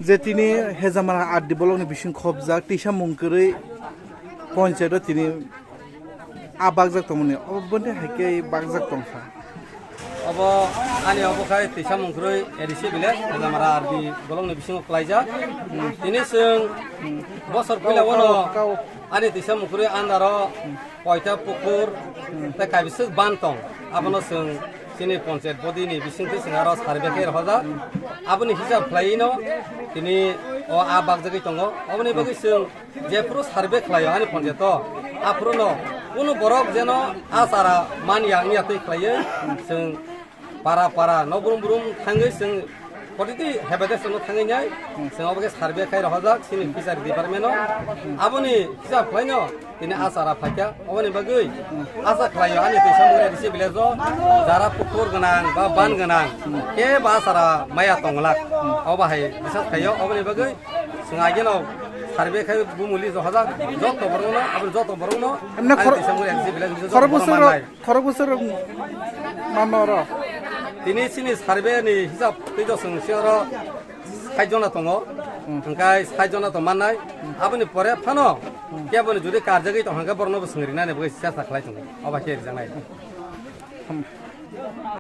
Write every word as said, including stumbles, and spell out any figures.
Je tini Hejamara R D block ni bising khobjak tisa mung kwrwi ponchayat o tini a bakjak tongmani, obo boni hai khe bakjak tongkha. Obo ani obo khai tisa mung kwrwi A D C village, Hejamara R D block ni bisingo klaijak. Tini chwng bosor puila wano ani tisa mung kwrwi andaro koita pukur tei kaibiswk ban tong. Abono chwng chini ponchayat body ni bisingtwi chwng aro survey khe rohorjak. Aboni hisab khlaiwi no tini o a bakjagwi tongo. Oboni bagwi chwng jephuru survey khlaio ani ponchayat o, aphuru no kunu borok jeno a chara manya wngya twi khlaiwi chwng para para no brum brum thangwi chwng protiti habitants no thangwi nai chwng obo khe survey khai rohorjak chini fishery department o. Aboni hisab khlaino tini a chara phaikha, oboni bagwi asa khlaio ani twi samung A D C village o jara pukur gwnang ba ban gwnang kebo a chara maya tonglak, obo hai bisas khaio. Oboni bagwi chwng ageno survey khai bumuli rohorjak joto borokno, aboni joto borokno Emne ani khor-, twi samung A D C village o khorok joto borok bosor, mannai. Khorok bosor mano oro. Tini chini survey ni hisab twi do chwng se oro sait jona tongo. Hmm. Hwnkhe sait jona tong mannai. Aboni pore phano kebo ni jodi karjagwi tong hwnkhe borokno bo swngrinani bagwi chesta khlai tongo. Obo khe rijaknai. Hmm.